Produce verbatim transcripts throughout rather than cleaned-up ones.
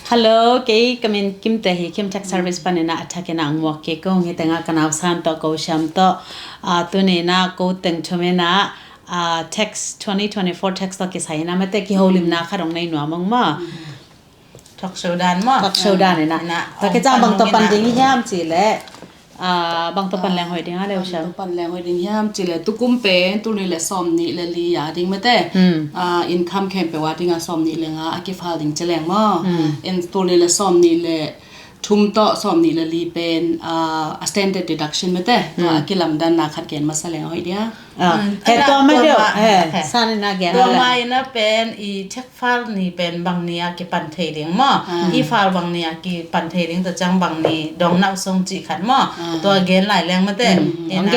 Hello, kei ka min Kimte hi, Kim Tax Service panin ah a thakin ah muak kik kong hi. Tengah ka nausan tawh, ko Siam tawh, ah, tuni in ah ko teng thum in ah, ah, tax, twenty twenty-four tax tawh kisai in ah mate kiholimna khat hong nei nuam ung maw? Talk show dan maw? Talk show dan in ah. Tua kicang bang tawh pan ding hiam cih leh, ah, bang tawh pan leng hoih ding a leu Siam? Bang tawh pan leng hoih ding hiam cih leh, tukum pen tul nih le sawm nih le li a ding mate. Ah, income khempeuh a ding a sawm nih le nga a kifal ding ci leng maw? In tul nih le sawm nih le thum tawh sawm nih le li pen, ah, a standard deduction mate. Tua a kilamdanna khat gen masa leng hoih dia. Ah, he tua ma deuh, he, san in ah gen tua ma in ah pen i tax file ni pen bang ni a kipan thei ding maw? I file bang ni a kipan thei ding, tua ciang bang ni dong nau sung cih khat maw? Tua gen lai leng mate. Ina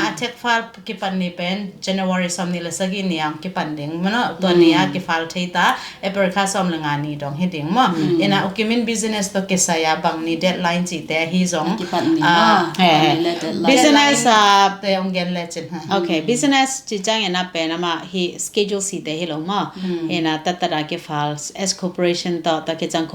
a tax file kipan ni pen January sawm nih le sagih ni a kipan ding maw? Tua ni a kifile thei ta, April kha sawm le nga ni dong hi ding maw? Ina ukimin business tawh kisai a bang ni deadline cihte hi zong kipan ni maw? Business a te ong gen le cin ha. Okay, business ci ciang in ah pen amah hi Schedule C te hi lo maw? Ina tattat a kifile S corporation tawh, tua kicang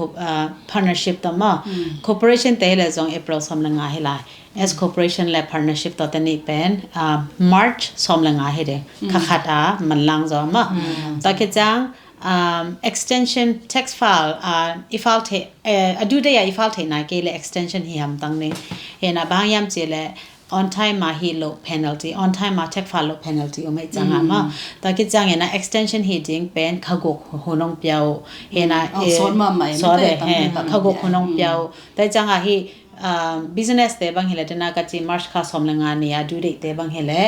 partnership tawh maw? Corporation te hi le zong April sawm le nga hi lai. S corporation le partnership tawh te nih pen, ah, March sawm le nga hi ding. Kha khat a manlang zaw maw? Tua kicang, um, extension tax file, ah, i file thei, eh, a due date a i file theihna kei le extension hi hamtang ni. Ina bang hiam cih leh on time a hi lo penalty, on time a tax file lo penalty om ei ciang a maw? Tua kicang in ah extension hi ding pen kha guk hun ong pia uh. Ina sawt mahmah e, sawt e, kha guk hun ong pia uh. Tua ciang a hi, ah, business te bang hi le, dena ka ci March kha sawm le nga ni a due date te bang hi le,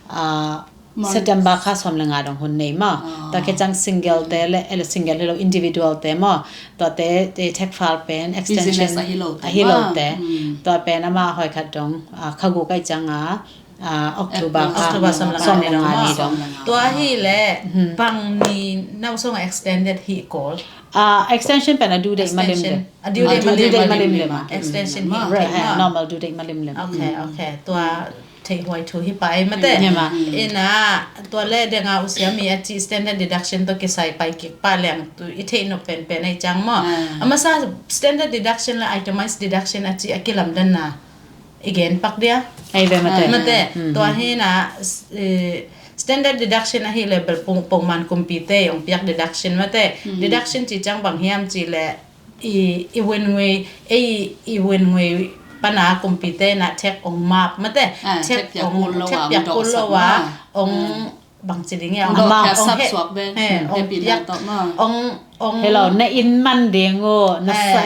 ah, September kha sawm le nga dong hun nei maw? Tua kicang single te le, ele single hi lo, individual te maw? Tua te, te tax file pen extension a hi lo te. Tua pen amah hoih khat dong, ah, kha guk a i ciang a, ah, October kha sawm le nga ni dong. Tua hi le bang ni nau sung extended hi kol? Ah, extension pen a due date malimlim. A due date malimlim. Extension hi. Right, normal due date malimlim. Okay, okay. Tua thei huai thu hi pai mate. Ina tua le denga usia mi a ci standard deduction tawh kisai pai kik pa leng tu i thei nop penpen a i ciang maw? A masa standard deduction le itemized deduction a ci a kilamdanna i gen pak dia. Ei ve mate. Mate. Tua hi na, eh, standard deduction a hi le bel pong, pongman kumpite ong piak deduction mate. Deduction ci ciang bang hiam ci le i, i wen ngui, ei, i wen ngui pana kumpite na tax ong map mate. Tax ong piak kul lo a ong bang ci ding ya, ong dawh ong suak beng, ong piak, ong, ong hello, na inn man ding uh, na sa,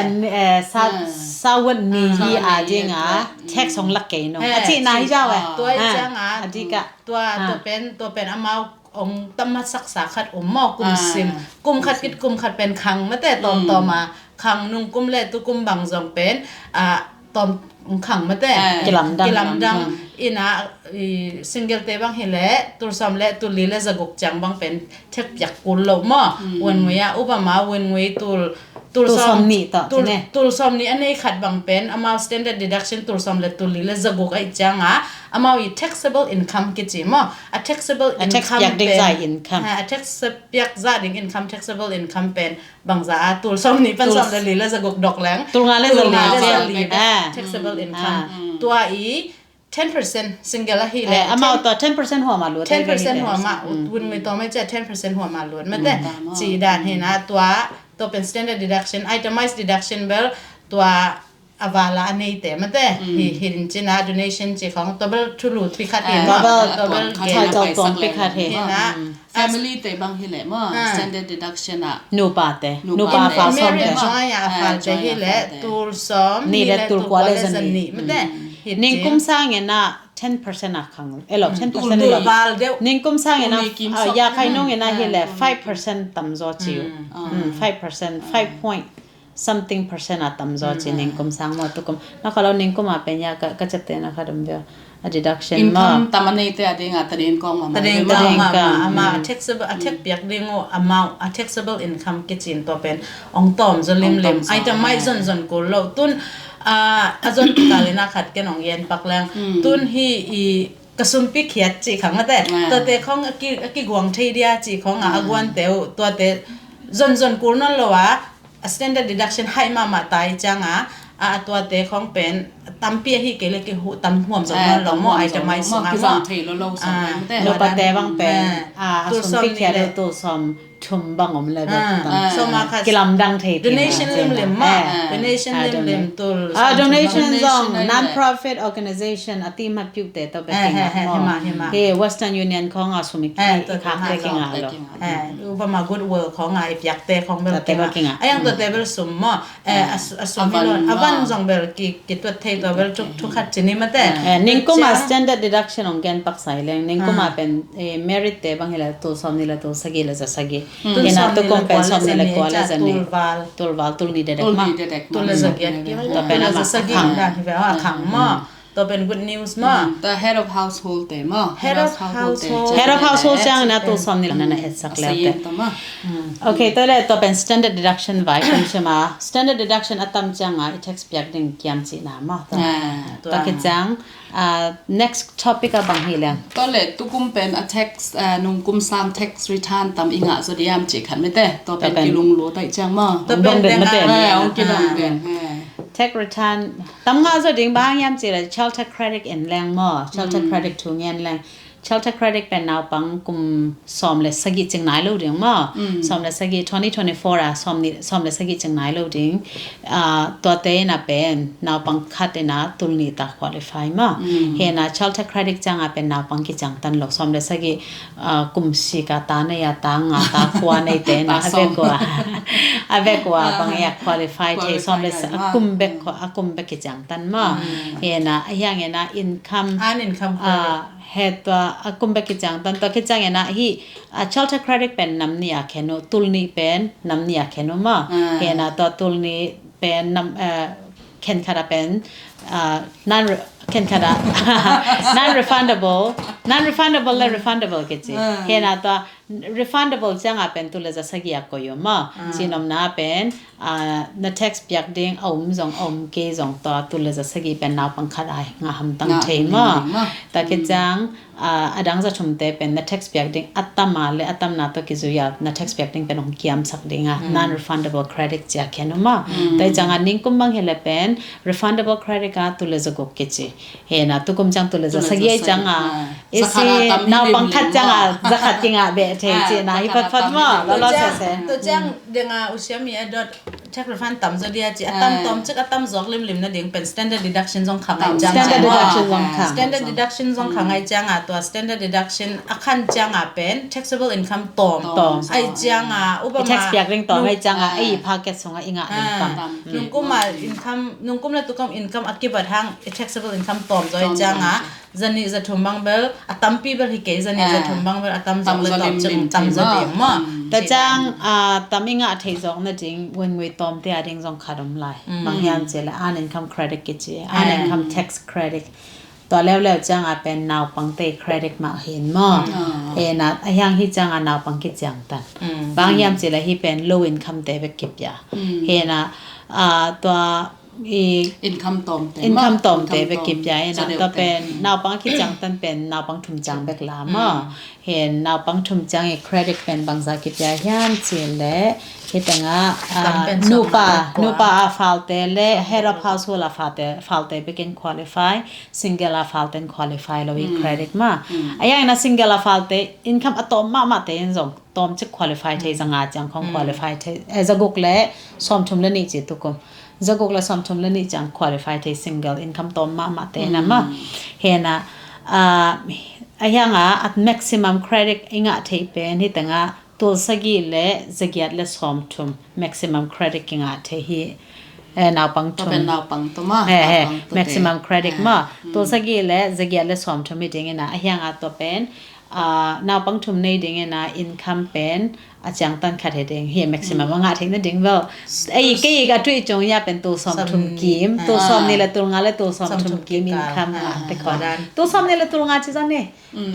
sa, sa wan ni hi a ding a, tax ong lak kei nong a ci na hi jau e. Tua i ciang a, a dika tua, tua pen, tua pen amau ong tam masaksa khat om maw, kum sim, kum khat kit kum khat pen khang mate, tawm tawm a khang, nung kum le tu kum bang zong pen, ah, tawm khang mate. Kilamdang. Kilamdang. Ina, i, single te bang hi le tul sawm le tul li le zaguk ciang bang pen tax piak kul lo maw? Wen ngui a, upama wen ngui tul, tul sawm nih tawh, tul sawm nih a nei khat bang pen amau standard deduction tul sawm le tul li le zaguk a i ciang a, amau i taxable income kici maw? A taxable income pen, a tax piak zah ding income, taxable income pen bangza a, tul sawm nih pan sawm le li le zaguk dok leng, tul nga le zali, taxable income. Tua i ten percent single a hi le, amau tua ten percent huam a lut, ten percent huam a, wen ngui tawm a i ci a ten percent huam a lut mate. Ci dan hi na, tua, tua pen standard deduction, itemized deduction bel tua a vala a neite mate. Hi, hi din ci na, donation ci khong, tua bel thulu pi khat hi, tua bel, tua bel tuam pi khat hi na. Family te bang hi le maw, standard deduction a, nupa te, nupa te, marriage a fale te hi le tul sawm nih le tul kua le zan nih mate. Ningkum sang in a ten percent a khang, elo, ten percent elo. Ningkum sang in a, ya khai nung in a hi le five percent tam zaw ci uh. Five percent, five point something percent a tam zaw ci ningkum sang maw, tukum. Na kha lo ningkum a pen ya ka, ka ciaptehna khat om ve. A deduction maw. Income tam a neite a ding a tading kong mama. Tading kong mama. Ama a taxable, a tax piak ding uh amount, a taxable income kici in tua pen ong tawm zaw limlim. Itemized zon zon kul lo. Tun, ah, a zon kikal in a khat ken ong gen pak leng. Tun hi i ka sumpi khiat ci khang mate. Tuate khong a ki, a kiguang thei dia ci khong a, a guante uh, tuate zon zon kul nawn lo a, a standard deduction haih mahmah ta i cianga, a, a tuate khong pen tampi ahi kei le kihuh tam huam zong, ah, lo maw, itemize sungah maw. Kizang thei lo lo sung, ah, mate. Nupate bang pen, ah, a sum pi khia deuh tul sawm thum bang om le bek, ah, sawm a khat kilamdang thei. Donation limlim maw. Donation limlim tul, ah, donation zong, non-profit organization a ti mat piu te tawh bek kingah maw. Hi Western Union khong a sum i khak te kingah lo. Upama Goodwill khong a i piakte khong bel kingah. A yang tuate bel sum maw. A sum hi lo a van zong bel kituat thei tua bel thuk khat cini mate. Ningkuma standard deduction ong gen paksa i leng, ningkuma pen merit te bang hi le tul sawm ni le tul sagih le za sagih. Ina tukum pen sawm ni le kua le za ni. Tulval, tulni dedek maw. Tul le za giat ki. Tua pen a za sagih dan hi ve a khang maw. Tua pen good news maw. The head of household te maw. Head of household. Head of household ciang na tul sawm ni le na na hetsak le te. Okay, tua le tua pen standard deduction vai kan sia maw. Standard deduction a tam cianga i tax piak ding kiam cihna maw. Tua kiciang, ah, next topic a bang hi leng. Tua le tukum pen a tax, ah, nungkum sang tax return tam i ngah zaw diam cih khat mate. Tua pen kilunglut ta i ciang maw. Tua pen dong den mate. Ong kidong den. Tax return tam ngah zaw ding bang hiam cih le child tax credit en leng maw. Child tax credit thu ngen leng. Child tax credit pen naupang kum sawm le sagih cing nai lo ding maw. Sawm le sagih, twenty twenty-four a sawm ni, sawm le sagih cing nai lo ding. Ah, tuate ina pen naupang khat ina tul nih ta qualify maw. Hi ina child tax credit cianga pen naupang kiciang tan lo, sawm le sagih, ah, kum sik a ta nei a ta nga ta kua nei te ina a bek ua, a bek ua bang ia qualify thei, sawm le sa-, a kum bek, a kum bek kiciang tan maw. Hi ina a hiang ina income, an income, ah, he tua a kum bek kiciang tan, tua kiciang ina hi, ah, child tax credit pen nam nih a khen uh, tul nih pen nam nih a khen uh maw. Hi ina tua tul nih pen nam, eh, khen khat a pen, ah, non, khen khat a non-refundable, non-refundable le refundable kici. Hi ina tua refundable cianga pen tul le za sagih a koih uh maw. Cinomna pen, ah, na tax piak ding a um zong a um kei zong tua tul le za sagih pen naupang khat a ngah hamtang thei maw. Tua kiciang, ah, a dang za thumte pen na tax piak ding a tam a le a tamna tawh kizui a na tax piak ding pen hong kiamsak ding a non-refundable credit cia khen uh maw. Tua i cianga ningkum bang hi le pen refundable credit a tul le za guk kici. Hi ina tukum ciang tul le za sagih a i cianga, i si naupang khat cianga za khat kingah beh thei cihna hi phatphat maw. Lolo sese. Tua ciang denga usia mi a dot tax refund tam zaw dia ci, a tam tawm cik a tam zawk limlim nading pen standard deduction zong kha ngai cianga. Standard deduction zong kha. Standard deduction zong kha ngai cianga tua standard deduction a khan cianga pen taxable income tawm. Tawm. Ai cianga upama i tax piak ding tawm ai cianga, ei pocket sunga i ngah ding tam. Nungkuma income, nungkum le tukum income a kibat hang i taxable income tawm zaw ai cianga. Zanih zathum bang bel a tampi bel hi kei, zanih zathum bang bel a tam zaw le tawm cik tam zaw ding maw. Tua ciang, ah, tam i ngah theih zawk nading wengwei tawmte a ding zong khat om lai. Bang hiam cih le unearned income credit kici, unearned income tax credit. Tua leuleu cianga pen naupangte credit mah hi in maw. Hi ina a hiang hi cianga naupang kiciang tan. Bang hiam cih le hi pen low income te bek kipia. Hi ina, ah, tua i income tawmte, income tawmte bek kipia ina, tua pen naupang a kiciang tan pen naupang thum ciang bek la maw. Hi ina naupang thum ciang i credit pen bangza kipia hiam cih le hi tengah, ah, nupa, nupa a falte le head of household a falte, falte bekin qualify, single a falten qualify lo i credit maw. A hiang ina single a falte income a tawm mahmahte in zong tawm cik qualify thei, za nga ciang khong qualify thei, eh, za guk le sawmthum le nih ci tukum. Za guk le sawmthum le nih ciang qualify thei single income tawm mahmahte na maw. Hi ina, ah, a hianga a maximum credit i ngah theih pen hi tengah tul sagih le za giat le sawmthum maximum credit kingah thei hi, eh, naupang thum. Naupang thum maw. He, he, maximum credit maw. Tul sagih le za giat le sawmthum hi ding ina a hianga tua pen, ah, naupang thum nei ding ina income pen a ciangtan khat hi ding hi, maximum a ngah theih nading bel. Ei, kei a tui cung ia pen tul sawmthum kim, tul sawmnih le tul nga le tul sawmthum kim income ngah te khong. Tul sawmnih le tul nga ci zan ni.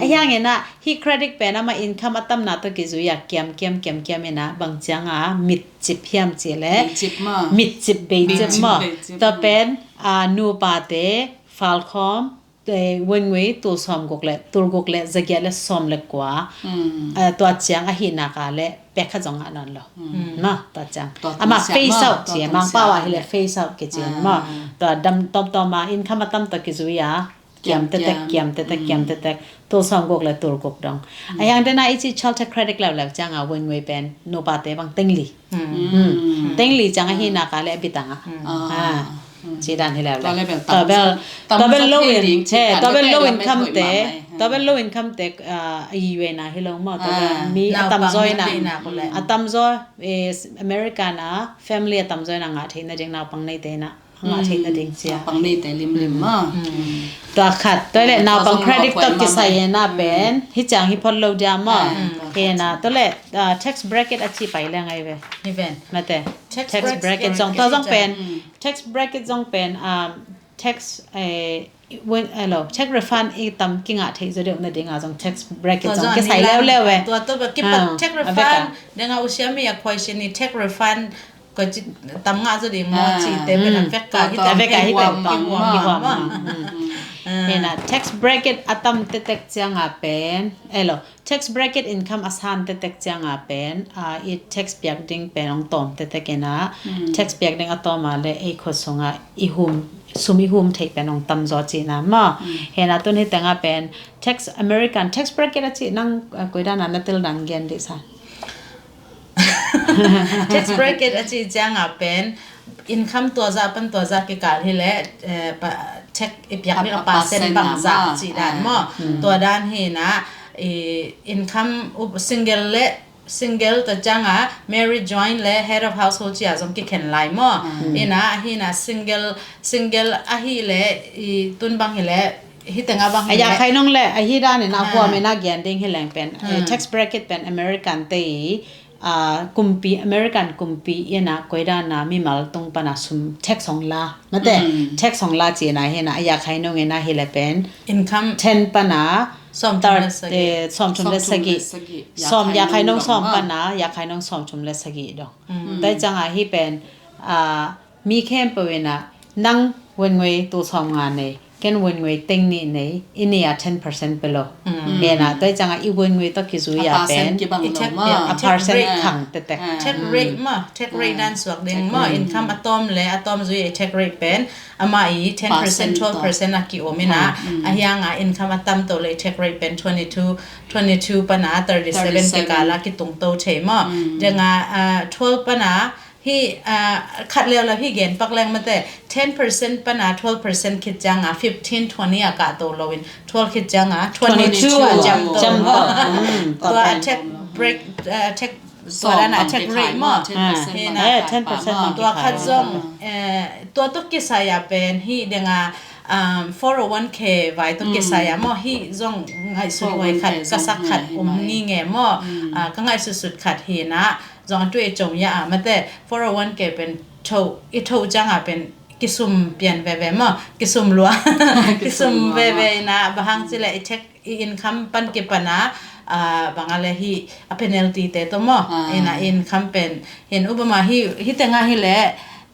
A hiang ina hi credit pen ama income a tamna tawh kizui a kiam kiam kiam kiam ina bang cianga mit cip hiam cih le. Mit cip maw. Mit cip bei cip maw. Tua pen, ah, nupate falkhawm eh, Wengwei tul sawm guk le, tul guk le zagiat le sawm le kua, eh, tua ciang ahih nak leh pek khat zong ngah nawn lo. Ma, tua ciang. Tua ama tul siam phase ma, out tua ci, tul Mangpau siam ah hi leh phase out kici ma. Tua dam tawmtawm ah income a tam tawh kizui a, kiam tetek, kiam tetek, kiam tetek, tul sawm guk le tul guk dong. A hiang dena i ci child tax credit leuleu ciang a Wengwei pen nupate bang teng li. Teng li ciang ahih nak leh a bitang a. Ci dan hi leuleu. Tua bel, tua bel low in, tua bel low income te, tua bel low income te, ah, i ve na hi lo maw, tua bel mi a tamzaw in a, a tamzaw, eh, American a family a tamzaw in a ngah theihna ding naupang neite in a ngah theihna ding cia. Naupang neite limlim maw. Tua khat, tua leh naupang credit tawh kisai in a pen, hi ciang hi phot lo dia maw. Hi na, tua leh, ah, tax bracket a ci pai leng ai ve. Hi ven. Mate. Tax bracket zong, tua zong pen, tax bracket zong pen, um, tax, eh, when, eh, lo, tax refund i tam kingah theih zaw deuh nading a zong tax bracket zong kisai leuleu eh. Tua, tua, kipat tax refund, deng a usia mi a question i tax refund ko ci tam ngah zaw ding maw ci te pen a vek ka hi tam vek ka hi tam i huam maw. Hi na, tax bracket a tam tetek ciang a pen, eh lo, tax bracket income a san tetek ciang a pen, ah, i tax piak ding pen hong tawm tetek in a, tax piak ding a tawm a le ei khua sung a i hum, sum i hum theih pen hong tam zaw ci na maw. Hi na, tun hi teng a pen tax, American tax bracket a ci nang, ah, koi dan a na tel dan gen dih sa. Tax bracket a ci ciang a pen income tua zah pan tua zah kikal hi leh, eh, tax i piak ding a percent bang zah ci dan maw. Tua dan hi na, i income single le, single tua ciang a married, joint le head of household ci a zong kikhen lai maw. Hi na, hi na single, single ahih leh i tun bang hi leh, hi teng a bang hi leh, a ya khai nong le, ahi dan in a huam in a gen ding hi leng pen, eh, tax bracket pen American te i, ah, kumpi, American kumpi in a koi dan a mimal tung pan a sum tax hong la. Mate, tax hong la ci na hi na, a ya khai nong in a hi le pen income ten pan a sawm thum le sagih, eh, sawm thum le sagih, sawm ya khai nong sawm pan a ya khai nong sawm thum le sagih dong. Tua ciang a hi pen, ah, mi khempeuh in a nang Wengwei tul sawm nga nei, ken Wengwei teng nih nei, i nih a ten percent pe lo. Hi na, tua ciang a i Wengwei tawh kizui a pen a percent khang tetek. Tax rate maw, tax rate dan suak ding maw, income a tawm le a tawm zui i tax rate pen ama i ten percent, twelve percent a ki om in a, a hiang a income a tam to le i tax rate pen twenty two, twenty two pan a thirty seven kikal a kitung to thei maw. Deng a, ah, twelve pan a hi, ah, khat leuleu hi gen pak leng mate, ten percent pan a twelve percent khit ciang a fifteen, twenty a kah to lo in twelve khit ciang a twenty two a ciam to. Tua a tax break, ah, tax, tua dan a tax rate maw. Hi na, eh, ten percent tua khat zong, eh, tua tawh kisai a pen hi deng a, um, four oh one K vai tawh kisai a maw, hi zong ngaihsut huai khat, ka sak khat um ngi nge maw. Ah, ka ngaihsutsut khat hi na, zong a tui a com ya a mate, four oh one K pen tho, i tho ciang a pen kisum pian veve maw, kisum lua, kisum veve in a, bang hang ci le i tax, i income pan kipan a, ah, bang a le hi a penalty te to maw. Hi na, income pen, hi na, upama hi, hi teng a hi le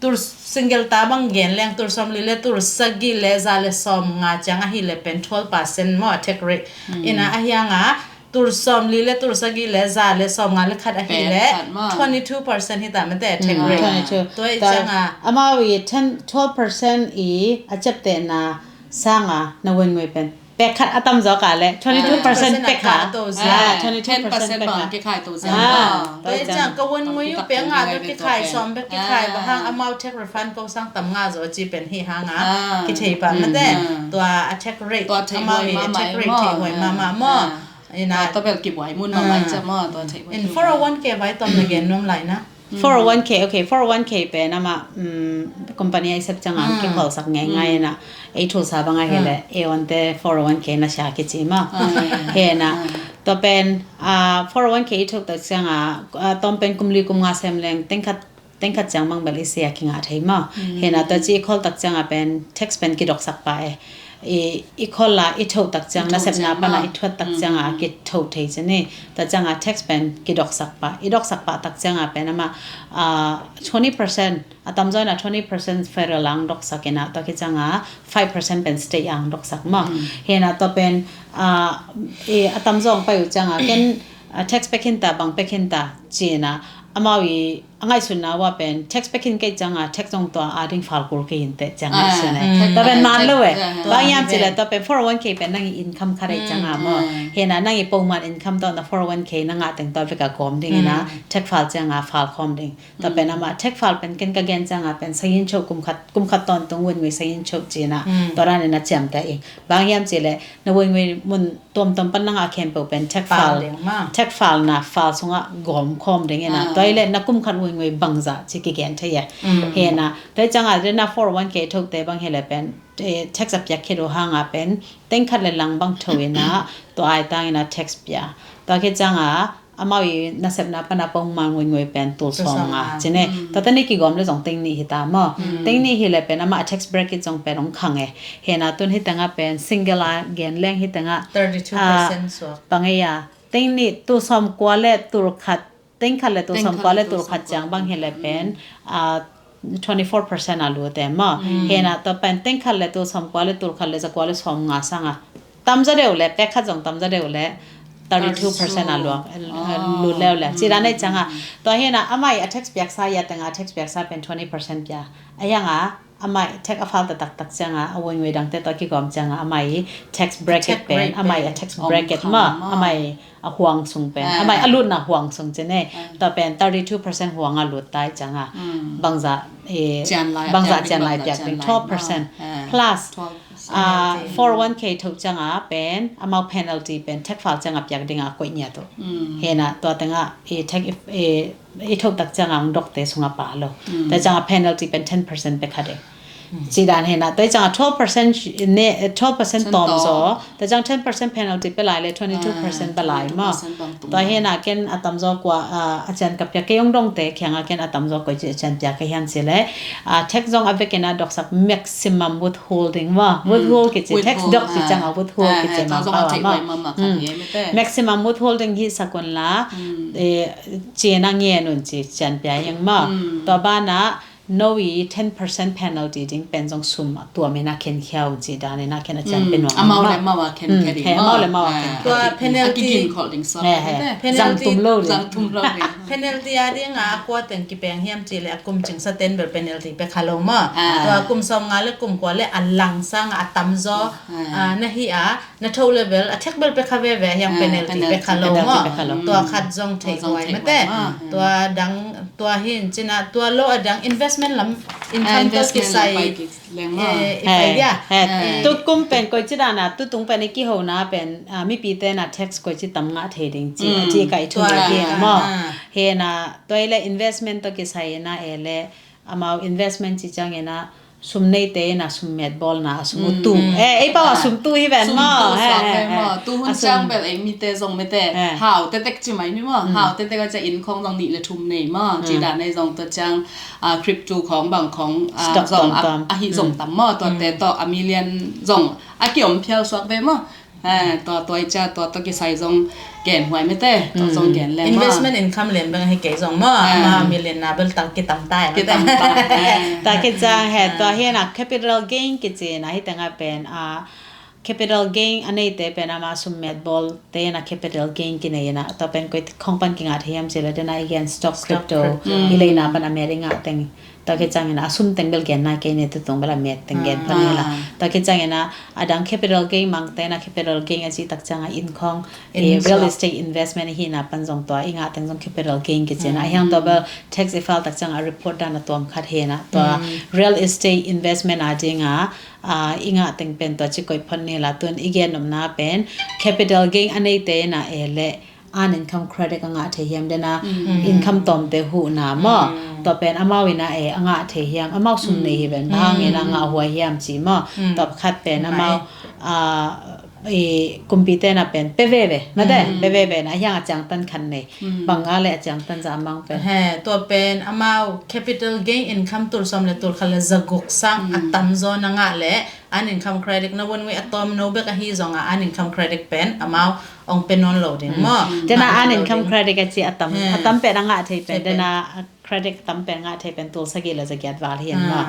tul single ta bang gen leng tul sawm li le tul sagih le za le sawm nga ciang a hi le pen twelve percent maw a tax rate. Hi na, a hiang a tul sawm li le tul sagih le za le sawm nga le khat a hi le twenty two percent hi ta mate tax rate. Tua i ciang a amau i ten, twelve percent i a ciaptehna sang a na Wengwei pen pek khat a tam zaw ka le twenty two percent pek kha. Twenty two percent bang kikhai to zia. Tua i ciang ka Wengwei u pek nga ka kikhai sawm bek kikhai bang hang amau tax refund ko sang tam nga zaw ci pen hi hang a kithei pah mate. Tua a tax rate, tua amau i a tax rate thei huai mama maw. Ina tua bel kibuai mun mama i cia maw, tua thei huai. In four oh one K vai tom na gen nuam lai na. Four oh one K, okay, four oh one K pen ama, um, company a i sep ciang a kipholsak ngeingai ina. Ei thulsa bang a hi le, ei onte four oh one K na sia kici maw. Hi na, tua pen, ah, four oh one K i thuk tak ciang a, ah, tom pen kum li kum nga sem leng, teng khat, teng khat ciang bang bel i sia kingah thei maw. Hi na, tua ci i khol tak ciang a pen, tax pen kidoksak pah e. i, i khol a i thoh tak ciang, nasepna pan a i thuat tak ciang a kithoh thei ci ni. Tua ciang a tax pen kidoksak pah, i doksak pah tak ciang a pen amah, ah, twenty percent, a tamzaw in a twenty percent federal ah hong doksak in a, tua khit ciang a five percent pen state ah hong doksak maw. Hi in a tua pen, ah, i, a tamzaw hong pai uh ciang a ken, ah, tax pia khin ta, bang pia khin ta ci in a, amau i a ngaihsutna uh a pen tax pia khin kei ciang a tax zong tua a ding fal kul kei in teh ci a ngaihsun e. Tua pen man lo e. Bang hiam cih leh tua pen four oh one K pen nang i income khat ahih ciang a maw. Hi in a nang i pawlkhat income tawh na four oh one K na ngah teng tua vek a gawm ding in a, tax fal ciang a fal khawm ding. Tua pen amah tax fal pen ken ka gen ciang a pen sagih in choh, kum khat, kum khat tawntung win ngui sagih in choh ci in a, tua dan in a ciamteh ing. Bang hiam cih leh na win ngui mun tuamtuam pan na ngah khempeuh pen tax fal, tax fal na fal sungah gawm khawm ding in a. Tua hi leh na kum khat win ngui bangzah ci kigen thei e. Hi in a tua hi ciang a tua na four oh one K thohte bang hi leh pen, eh, tax a piak khit uh hang a pen teng khat le lang bang thoh in a, tua ai tang in a tax pia. Tua khit ciang a amau i nasepna pan a pawlkhat win ngui pen tul sawmnga ci ni. Tua teng nih kigawm leh zong teng nih hi ta maw. Teng nih hi leh pen amah tax bracket zong pen hong khang e. Hi in a tun hi teng a pen single a gen leng hi teng a, thirty two percent suak. Bang e a, teng nih, tul sawmkua le tul khat, teng khat le tul sawmkua le tul khat ciang bang hi leh pen, ah, twenty four percent a lut e maw. Hi in a tua pen teng khat le tul sawmkua le tul khat le zakua le sawmnga sang a tamzaw deuh leh, pek khat zong tamzaw deuh leh thirty two percent a luak, eh, lut leuleu. Ci dan ahih ciang a, tua hi in a amah i a tax piaksa, a teng a tax piaksa pen twenty percent pia. A hiang a amah i tax a fal taktak ciang a, a win ngui dangte tawh kigawm ciang a, amah i tax bracket pen, amah i a tax bracket maw, amah i a huang sung pen, amah i a lutna huang sung ci ni. Tua pen thirty two percent huang a lut ta ahih ciang a, bangzah, eh, bangzah cian lai piak ding, twelve percent. Plus, ah, four oh one K thoh ciang a pen amau penalty pen tax fal ciang a piak ding a koih ngiat uh. Hi in a tua teng a i tax i, i, i thoh tak ciang a hong dokte sung a pha lo. Tua ciang a penalty pen ten percent pia kha ding. Ci dan hi in a, tua ciang a twelve percent ne, twelve percent tawm zaw. Tua ciang ten percent penalty pia lai leh twenty two percent pia lai maw. Tua hi in a ken a tamzaw kua, ah, a cian ka pia kei hong dongte kiang a ken a tamzaw koici a cian pia ka hiam cih leh, ah, tax zong a vek in a doksak maximum withholding maw. Withhold kici, tax dok kici ciang a withhold kici mah. Maximum withholding hi sak un la, eh, ci in a ngen un ci cian pia ing maw. Tua ban a no i ten percent penalty ding pen zong sum a tuam in a khenkhia un ci dan in a ken a cian pia nuam. Amau le amau a khenkhia ding. Amau le amau a khenkhia. Tua penalty, zang tum lo ding. Penalty a ding a kua teng kipeng hiam cih leh a kum cingsa ten bel penalty pia kha lo maw. Tua kum sawmnga le kum kua le a lang sang a tamzaw, ah, na hi a, na thoh leh bel a tax bel pia kha veve a hiang, penalty pia kha lo maw. Tua khat zong theih huai mate. Tua dang, tua hi in ci in a, tua lo a dang investment lam, income tawh kisai, eh, i pai dia. Tu kum pen koici dan a, tu tung pen i kihona pen, ah, mipite in a tax koici tam ngah thei ding ci, ci ka i thu hi maw. Hi in a tua hi leh investment tawh kisai in a e leh, amau investment ci ciang in a sum neite in a sum metbawlna, a sum uh tu. Eh, ei pau a sum tu hi ven maw. Tu hun ciang bel ei mite zong mite hau tektek ci mai ni maw. Hau tektek a ciang inn khong zong nih le thum nei maw. Ci dan ei zong tua ciang, ah, crypto khong bang khong, ah, zong a, a hi zong tam maw. Tuate tawh a million zong a kiom phial suak ve maw. Eh, tua, tua i cia, tua, tua kisai zong gen huai mete, tua zong gen leng maw. Investment income lem beng hi kei zong maw, ama million na bel tang kitam tai mete. Kitam tai. Tua kiciang he, tua hi na capital gain kici na hi teng a pen, a, capital gain a neite pen ama sum metbawl te na capital gain kinei na, tua pen koi khong pan kingah thei hiam ci le dena i gen stock, crypto, i leina pan a met i ngah teng. Tua kiciangin a sum teng bel gen nai kei ni, tutung bel a met teng gen pan hi la. Tua kiciangin a dang capital gain mangte na capital gain a cih tak ciang a inn khong, real estate investment hi na pan zong tua i ngah teng zong capital gain kici na. A hiang tua bel tax i file tak ciang a report dan a tuam khat hi na. Tua real estate investment a ding a, a, i ngah teng pen tua ci koih phot ni la, tun i gen nopna pen capital gain a neite na e le earned income credit a ngah thei hiam dena, income tawmte huhna maw. Tua pen amau ina e a ngah thei hiam, amau sum nei hi ven, bang hangin a ngah huai hiam ci maw. Tua khat pen amau, a, i kumpi te na pen pe veve mate, pe veve na hiang a ciangtan khan nei. Bang a le a ciangtan za mang pen. He, tua pen amau capital gain income tul sawm le tul khat le zaguk sang a tam zaw na ngah le an income credit na won ngui a tawm no bek ahi zong a an income credit pen amau ong pe nawn lo ding maw. Tena an income credit a ci a tam, a tam pen a ngah thei pen, tena credit tam pen ngah thei pen tul sagih le zagiat val hi maw.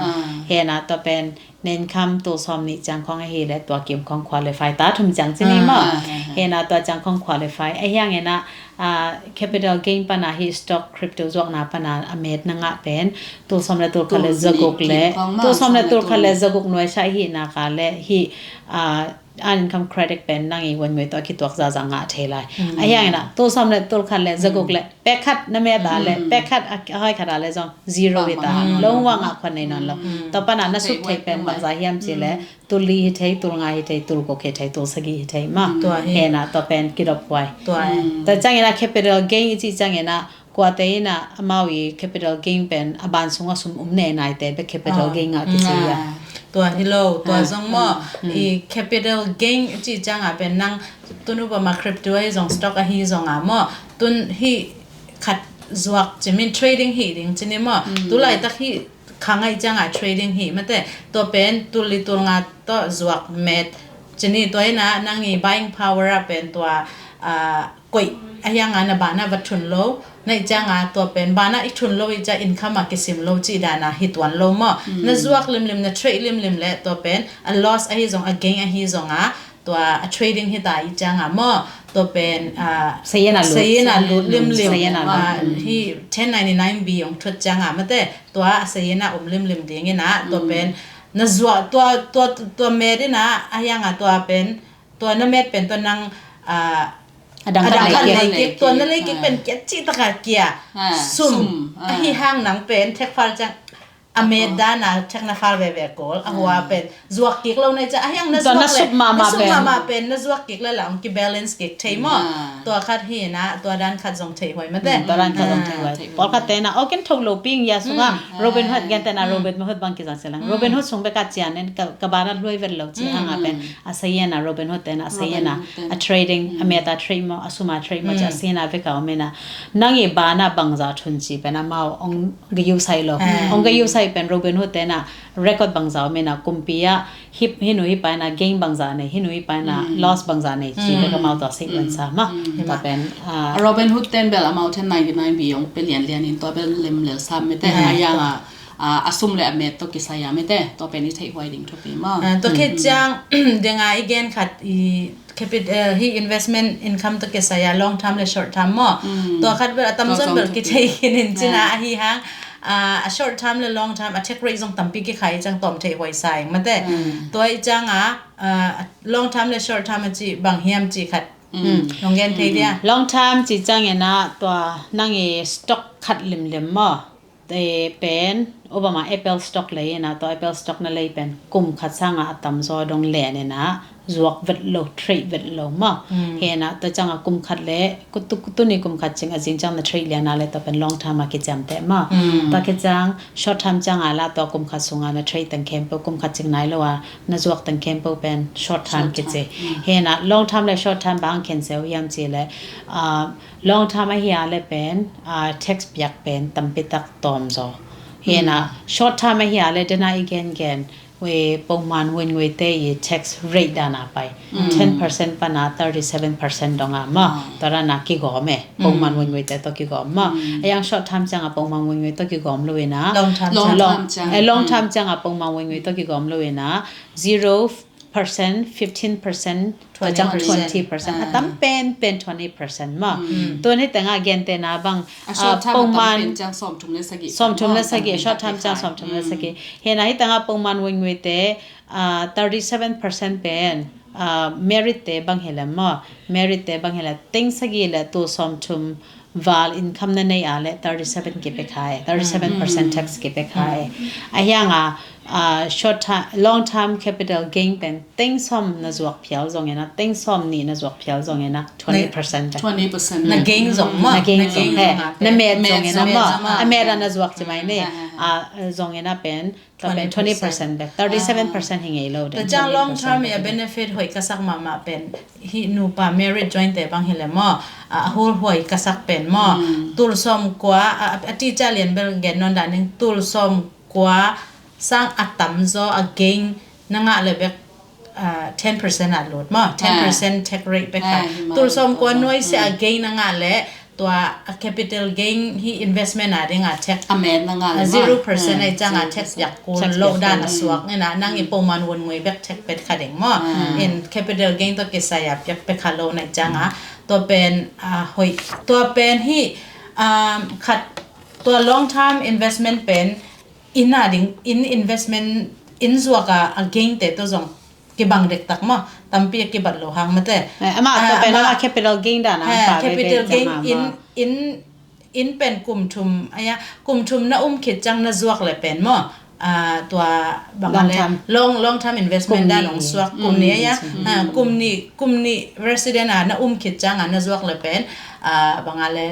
He na tua pen na income tul sawm nih ciang khong ahi le tua kim khong qualify ta thum ciang ci ni maw. He na tua ciang khong qualify ahiang ena capital gain pana hi stock crypto zuakna pana a met na ngah pen tul sawm le tul khat le zaguk le tul sawm le tul khat le zaguk nuai sa hi na ka le hi an income credit pen nang i won ngui to kituak zaza ngah thei lai. Ahiang ena tul sawm le tul khat le zaguk le pek khat na met a le pek khat a hoi khat a le zong zero hi ta. Lo hua ngah khuan nei nawn lo. Tua pana na sut thei pen bangza hiam ci le tul li hi thei, tul nga hi thei, tul guk hi thei, tul sagih hi thei maw. He na tua pen kidop huai. Tua ciang ena capital gain i ci ciang ena kuate ina amau i capital gain pen a ban sunga sum um ne naite bek capital gain a kici a. Tua hi lo, tua zong maw i capital gain i ci ciang a pen nang tun upama crypto ahi zong stock ahi zong a maw tun hi khat zuak ci min trading hi ding ci ni maw. Tu laitak hi kha ngaih ciang a trading hi mate tua pen tul li tul nga tawh zuak met ci ni. Tua ina nang i buying power a pen tua koih ahiang a na bana va thun lo na i ciang a tua pen bana i thun lo i cia income a kisim lo ci dana hi tuan lo maw. Na zuak limlim na trade limlim le tua pen a loss ahi zong a gain ahi zong a tua a trading hi ta i ciang a maw tua pen sayen a lut limlim hi ten ninety nine B ong thut ciang a mate tua a sayen a um limlim ding ina tua pen na zuak tua tua tua met ina ahiang a tua pen tua na met pen tua nang a dang khat lei kik tua na lei kik pen kia ci taka kia sum ahi hang nang pen thek fal ciang a met dana thek na fal veve kol a hua pen zuak kik lo na i cia ahiang na zuak le na sum mama pen na zuak kik le la ong ki balance kik thei maw. Tua khat hi na tua dan khat zong thei huai mate. Tua dan khat zong thei huai. Pawl khat tena okin thok lo ping ya sunga Robinhood gen tena Robinhood bang kizang selang Robinhood sung beka cian en ka bana luai vet lo ci hanga pen a sayen a Robinhood tena a sayen a a trading a meta trade maw a suma trade maw ci a sayen a veka omena nang i bana bangza thun ci pen amau ong gayu sai lo ong gayu sai pen Robinhood tena record bangza omena kumpi a hip hinu hi paina gain bangza nei hinu hi paina loss bangza nei ci beka amau tua sei pen sa ma ta pen Robinhood ten bel amau ten ninety nine B ong pe lian lian in tua bel lem lel sa mete ayang a a sum le a met to kisai a mete to pen i thei huai ding thupi ma. To khe ciang denga i gen khat i capital hi investment income to kisai a long term le short term mo. To khat bel a tam zon bel kithei kinin cina ahi hang a short term le long term a thek rate zong tampi kikhai ciang tom thei huai sa eng mate. To i ciang a long term le short term a ci bang hiam ci khat long gen thei dia. Long term ci ciang ena tua nang i stock khat limlim mo. Pen Obama Apple stock lei ina to Apple stock na lei pen kum khat sanga a tam zaw dong len ina zuak vet lo trade vet lo ma. Hena to canga kum khat le kutu kutu ni kum khat cing a zing cang na trade liana le to pen long term a kiciam te ma. To kiciang short term canga la to kum khat sunga na trade tang kempo kum khat cing nai lo a na zuak tang kempo pen short term kici. Hena long term le short term bang ken seu hiam ci le long term ahi a le pen tax piak pen tampi tak tom zo. Hena short term ahi a le dena i gen gen we pongman win we te i tax rate dana pai ten percent pana thirty seven percent donga ma. Torana kigom e pongman win we te to kigom ma. Ayang short term canga pongman win we to kigom lo ina long term long term canga pongman win we to kigom lo ina zero percent, fifteen percent, twenty percent. A tam pen pen twenty percent ma. Tuan hi tanga gen te na bang a short term pongman pen cang som thum le sagi som thum le sagi short term cang som thum le sagi. Hena hi tanga pongman wing we te thirty seven percent pen merit te bang hi le ma. Merit te bang hi le teng sagi le tu som thum val income na nei a le thirty seven kipe khai thirty seven percent tax kipe khai. Ahianga short term long term capital gain pen teng som na zuak phial zong ena teng som ni na zuak phial zong ena twenty percent twenty percent na gain zong ma na gain zong he na met zong ena ma a met a na zuak ci mai ni. Ah, zong ina pen, tua pen twenty percent bek, thirty seven percent hi ngei lo ding. Tua ciang long term i a benefit hoih ka sak mahmah pen, hih nupa married joint te bang hi le maw, a, a hul huai ka sak pen maw. Tul sawm kua, a, a, a teacher lian bel gen nawn dan ning, tul sawm kua sang a tam zaw a gain na ngah le bek, ah, ten percent a lut maw, ten percent tax rate bek a. Tul sawm kua nuai sia a gain na ngah le, tua a capital gain hi investment a ding a tax a met na ngah le maw. Zero percent a i ciang a tax piak kul lo dan a suak ina, nang i pawman wun ngui bek tax pet kha ding maw. In capital gain tua kisai a piak pek kha lo na i ciang a, tua pen, ah, hoih, tua pen hi, um, khat, tua long term investment pen, inn a ding, inn investment, inn zuak a, a gain te tua zong kibang dektak maw, tampi a kibat lo hang mate. Eh, amah tua pen amah capital gain dan a, eh, capital gain in, in, in pen kum thum, aya, kum thum na um khit ciang na zuak le pen maw. Ah, tua bang a le long, long term investment dan ong suak kum nih, aya, ah, kum nih, kum nih resident a na um khit ciang a na zuak le pen, ah, bang a le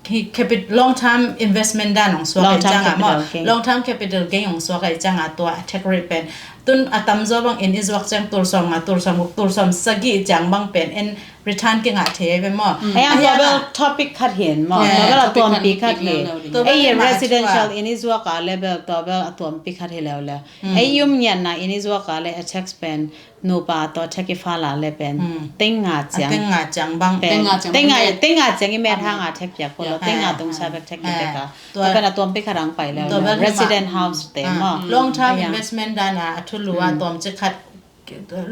hi capi-, long term investment dan ong suak a i ciang a maw. Long term capital gain ong suak a i ciang a tua tax rate pen. Tun a tam zaw bang in i zuak ciang tul sawm nga, tul sawm guk, tul sawm sagih i ciang bang pen in return kingah thei ve maw. Ei ang tua bel topic khat hi maw. Tua bel a tuampi khat hi. Ei residential in i zuak a le bel tua bel a tuampi khat hi leuleu. Ei um ngiatna in i zuak a le a tax pen nupa tawh tax i file a le pen teng nga ciang. Teng nga ciang bang. Pen teng nga, teng nga ciang i met hang a tax piak ko lo. Teng nga tung sa bek tax i piak a. Tua pen a tuampi khat ang pai leuleu. Resident house te maw. Long term investment dan a a thulu a tuam ci khat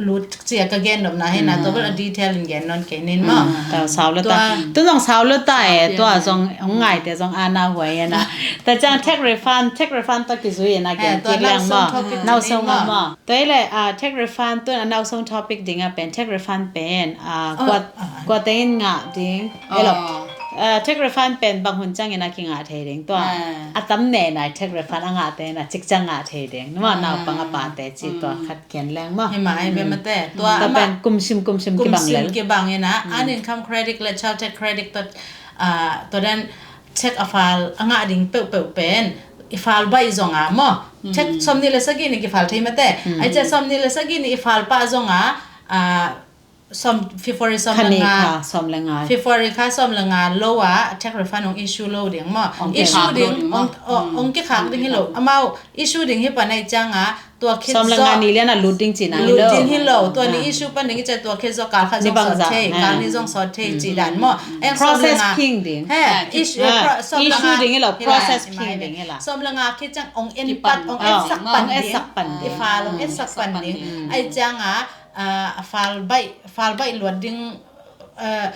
lut cia ka gen nopna hi na, tua bel a detail in gen non kei nin maw. Tua sau lo ta. Tu zong sau lo ta e, tua zong ngai te zong ana huai e na. Ta ciang tax refund, tax refund tua kizui e na gen kik leng maw. Nau song maw. Tua i le, ah, tax refund tun a nau song topic ding a pen, tax refund pen, ah, kua, kua tengin ngah ding. Elo. Ah, tax refund pen bang hun ciangin a kingah thei ding tua. A tam ne nai tax refund a ngah te na cik ciang ngah thei ding. Numa naupang a pa te ci tua khat kian leng maw. Hi mah ai ve mate. Tua pen kumsim kumsim kibang lel. Kumsim kibang ina. An income credit le child tax credit tua, ah, tua dan tax a file a ngah ding peuhpeuh pen i file baih zong a maw. Tax sawm nih le sagih nih ki file thei mate. Ai cia sawm nih le sagih nih i file pah zong a, ah, sawm, February sawm le nga, sawm le nga. February kha sawm le nga lo a tax refund ong issue lo ding maw. Issue ding, ong, ong kikhak ding hi lo. Amau issue ding hi pan ai ciang a tua khit sawm le nga ni lian a lut ding cina hi lo. Lut ding hi lo. Tua ni issue pan ding i ciang tua khit zaw kal khat zong sawt thei, kal ni zong sawt thei ci dan maw. Process phing ding. He, issue ding hi lo, process phing ding hi la. Sawm le nga khit ciang ong en pat, ong etsak pan ding. I file ong etsak pan ding. Ai ciang a, ah, a file baih, file baih luat ding, ah,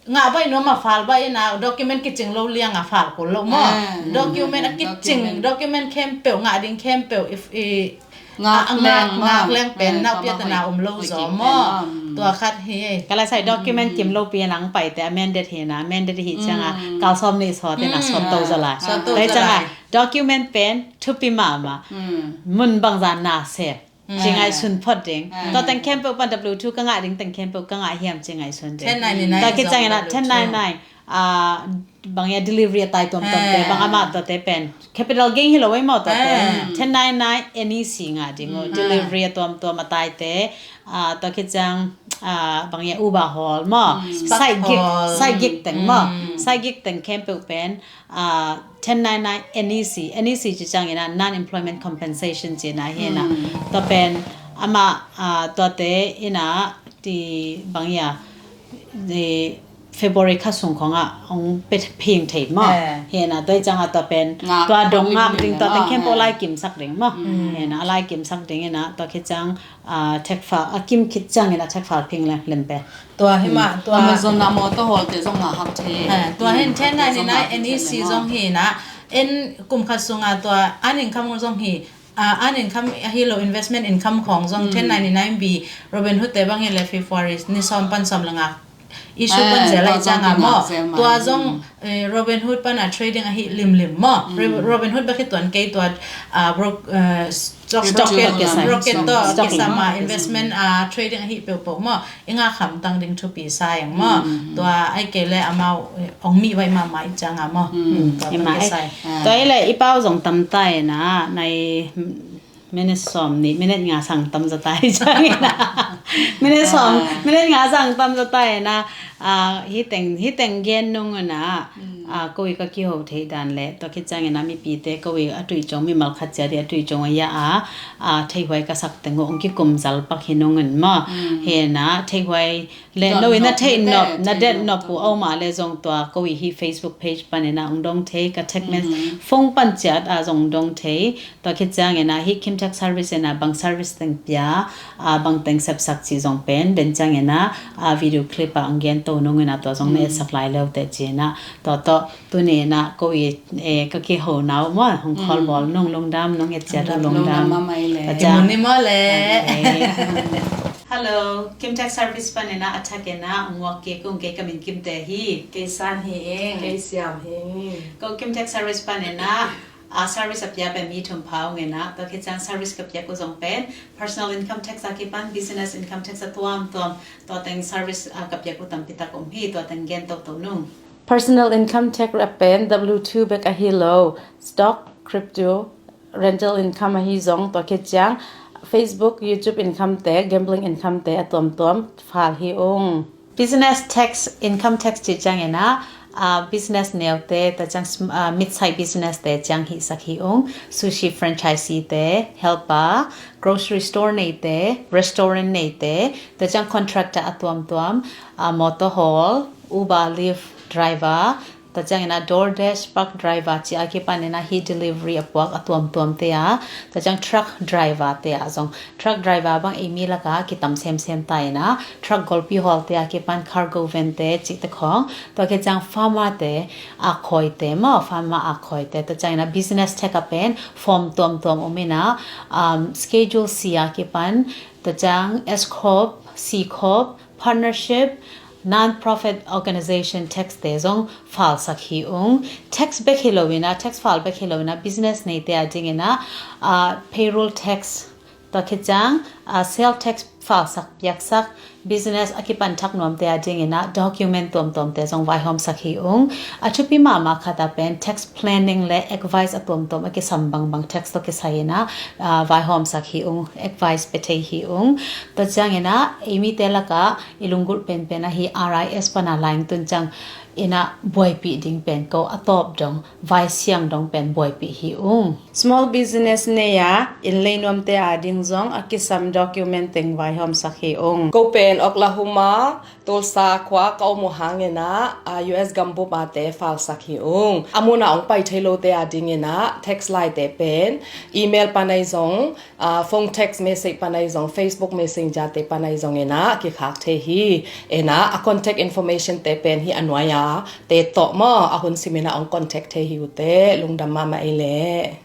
ngah baih nuam a file baih ina document kicing lo liang a file kul lo maw. Document a kicing, document khempeuh, ngah ding khempeuh, if, i, ngak leng pen nau pia tana um lo zaw maw. Tua khat hi. Ka lai sai document kim lo pi nang pai te amended hi na, amended hi ciang a kal sawm nih sawt ina sawt to zaw lai. Sawt to zaw lai. Document pen thupi mahmah. Mun bangzah na sep. Ci ngaihsun phot ding. Tua teng khempeuh pan W two ka ngah ding teng khempeuh ka ngah hiam ci ngaihsun ding. Tua khit ciang ina ten nine nine, ah, bang ia delivery a tai tuamtuam te, bang amah tua te pen capital gain hi lo ei maw tua te. Ten nine nine N E C ngah ding uh. Delivery a tuamtuam a tai te, ah, tua khit ciang, ah, bang ia Uber hawl maw. Side gig, side gig teng maw. Side gig teng khempeuh pen, ah, ten nine nine N E C, N E C ci ciang ina non-employment compensation ci ina hi na. Tua pen amah, ah, tua te ina ti bang ia, di February kha sung khong a ong pe phing thei maw. Hi na tua i ciang a tua pen tua dong ngak ding tua teng khempeuh lai kim sak ding maw. Hi na lai kim sak ding ina tua khit ciang, ah, tax file a kim khit ciang ina tax file phing lem lem pen. Tua hi mah, tua Amazon a mawtaw hawlte zong ngah hak thei. Eh, tua hin ten nine nine N E C zong hi na, en kum khat sunga tua an income zong hi, ah, an income ahi lo investment income khong zong ten nine nine B, Robinhood te bang hi le February ni sawm pan sawm le nga issue pan zel lai ciang a maw. Tua zong Robinhood pan a trading ahi limlim maw. Robinhood bek hi tuan kei tua broker broker tawh kisam a investment a trading ahi peuhpeuh maw. I ngak hamtang ding thupi sa eng maw. Tua ai kei le amau ong mi vai mahmah i ciang a maw. Tua tua kisai. Tua i le i pau zong tam ta ina nai minute sawm nih minute nga sang tam za ta i ciang ina. Minute sawm minute nga sang tam za ta ina. Hiteng hiteng gen nung ina. Ko i ka kiho thei dan le tua khit ciang ina mipite ko i a tui cong mimal khat cia di a tui cong a ya a theihuai ka sak teng ong kikum zal pak hi nung in maw. Hena theihuai le no ina thei nop na det nop pu au ma le zong tua ko i hi Facebook page pan ina ong dong thei ka text message phone pan ciat a zong dong thei. Tua khit ciang ina hi Kim Tech Service ina bang service teng pia bang teng sepsak ci zong pen den ciang ina video clip a ong gen to nung ina tua zong na etsak lai leu te ci ina tua tua Tuni ina ko i ka kiho nau maw hong khol bawl nung lungdam nung et ciat uh lungdam. Muni maw le. Hello, Kim Tech Service pan ina a thak ina nguak ke kung ke ka min Kim te hi. Kei San hi ing. Kei Siam hi ing. Ko Kim Tech Service pan ina a service a pia pen mi thum pha ung ina tua khit ciang service ka piak uh zong pen personal income tax a kipan business income tax a tuamtuam tua teng service a ka piak uh tampi tak om hi tua teng gen toto nung. Personal income tax a pen W two bek ahi lo, stock, crypto, rental income ahi zong tua khit ciang Facebook, YouTube income te, gambling income te a tuamtuam fal hi ung. Business tax, income tax ci ciang ina business neute tua ciang mid-size business te ciang hi sak hi ung. Sushi franchisee te, helper, grocery store neite, restaurant neite tua ciang contractor a tuamtuam, motor haul, Uber, Lyft driver, tua ciang ina DoorDash, Pug driver ci a kipan ina hi delivery a puak a tuamtuam te a, tua ciang truck driver te a zong truck driver bang ei mi laka kitam semsem ta ina truck golpi hawl te a kipan cargo van te ci te khong tua khit ciang farmer te a khawi te maw farmer a khawi te tua ciang ina business tax a pen form tuamtuam om ina schedule C a kipan tua ciang S corp, C corp, partnership, non-profit organization tax te zong fal sak hi ung. Tax bek hi lo ina tax fal bek hi lo ina business neite a ding ina payroll tax tua khit ciang sale tax fal sak piak sak business a kipan thak nuamte a ding ina document tuamtuamte zong vaihawm sak hi ung. A thupi mahmah khat a pen tax planning le advice a tuamtuam a kisam bangbang tax tawh kisai ina vaihawm sak hi ung, advice pe thei hi ung. Tua ciang ina ei mite laka i lunggulh penpen ahi R I S pana laing tun ciang ina buaipih ding pen ko a tawp dong vaisiang dong pen buaipih hi ung. Small business nei a inn lei nuamte a ding zong a kisam document teng vaihawm sak hi ung. Ko pen Oklahoma Tulsa khua ka om uh hang ina U S gambup a te fal sak hi ung. A mun a ong pai thei lote a ding ina tax laite pen email panai zong phone text message panai zong Facebook messenger te panai zong ina kikhak thei hi. Ina a contact information te pen hi a nuai a te tawh maw a hun sim ina ong contact thei hi uh te lungdam mahmah ei le.